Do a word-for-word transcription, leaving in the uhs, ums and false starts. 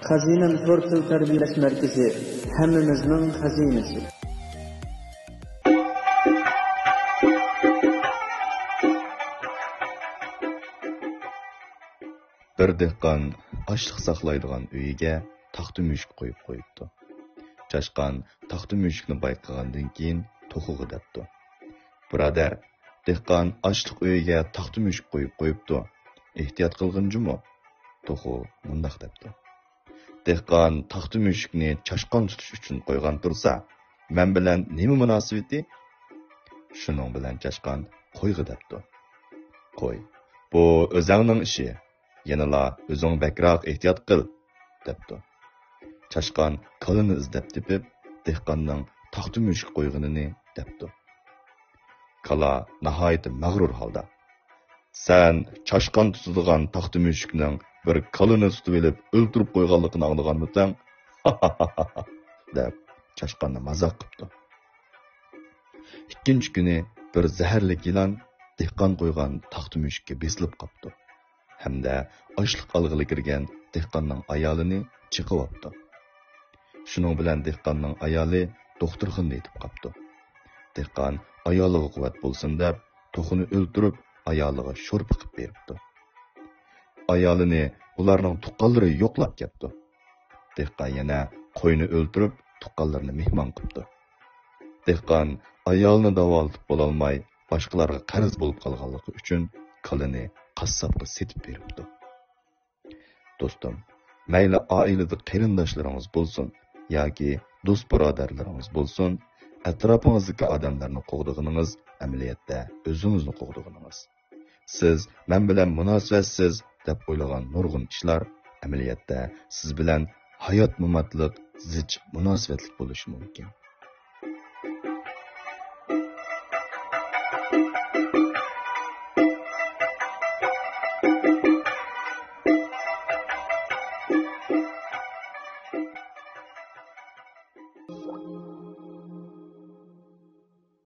خەزىنەم تور تىل تەربىيەلەش مەركىزى، ھەممىمىزنىڭ خەزىنىسى. بىر دېھقان ئاشلىق ساقلايدىغان ئۆيىگە تاختا مۈشۈك قويۇپ قويۇپتۇ. چاشقان تاختا مۈشۈكنى بايقىغاندىن كېيىن توخۇغا دەپتۇ: «بۇرادەر، دېھقان ئاشلىق ئۆيىگە تاختا مۈشۈك قويۇپ قويۇپتۇ. ئېھتىيات قىلغىن جۇمۇ.» توخۇ مۇنداق دەپتۇ: «دېھقان تاختا مۈشۈكنى چاشقان تۇتۇش ئۈچۈن قويغان تۇرسا، مەن بىلەن نېمە مۇناسىۋىتى؟» شۇنىڭ بىلەن چاشقان قويغا دەپتۇ: «قوي، بۇ ئۆزەڭنىڭ ئىشى، يەنىلا ئۆزۈڭ بەكرەك ئېھتىيات قىل» دەپتۇ. چاشقان كالىنى ئىزدەپ تېپىپ، دېھقاننىڭ تاختا مۈشۈك قويغىنىنى دەپتۇ. كالا ناھايىتى مەغرۇر ھالدا: «سەن چاشقان تۇتىدىغان تاختا مۈشۈكنىڭ بىر كالىنى تۇتۇۋېلىپ ئۆلتۈرۈپ قويغانلىقىنى ئاڭلىغانمىتىڭ؟» دەپ چاشقاننى مازاق قىپتۇ. ئىككىنچى كۈنى بىر زەھەرلىك يىلان دېھقان قويغان تاختا مۈشۈككە بېسىلىپ قاپتۇ ھەمدە ئاشلىق ئالغىلى كىرگەن دېھقاننىڭ ئايالىنى چېقىۋاپتۇ. شۇنىڭ بىلەن دېھقاننىڭ ئايالى دوختۇرخانىدا يېتىپ قاپتۇ. دېھقان ئايالىغا قۇۋۋەت بولسۇن دەپ، توخۇنى ئۆلتۈرۈپ، ئايالىغا شورپا قىلىپ بېرىپتۇ. ئايالىنى ئۇلارنىڭ تۇغقانلىرى يوقلاپ كەپتۇ. دېھقان يەنە قوينى ئۆلتۈرۈپ، تۇغقانلىرىنى مېھمان قىپتۇ. دېھقان ئايالىنى داۋالىتىپ بولالماي، باشقىلارغا قەرز بولۇپ قالغانلىقى ئۈچۈن كالىنى قاسساپقا سېتىپ بېرىپتۇ. دوستۇم، مەيلى ئائىلىدە قېرىنداشلىرىڭىز بولسۇن ياكى دوست بۇرادەرلىرىڭىز بولسۇن، ئەتراپىڭىزدىكى ئادەملەرنى قوغدىغىنىڭىز ئەمەلىيەتتە ئۆزىڭىزنى قوغدىغىنىڭىز. سىز مەن بىلەن مۇناسىۋەتسىز دەپ ئويلىغان نۇرغۇن ئىشلار ئەمەلىيەتتە سىز بىلەن ھايات-ماماتلىق زىچ مۇناسىۋەتلىك بولۇشى مۇمكىن.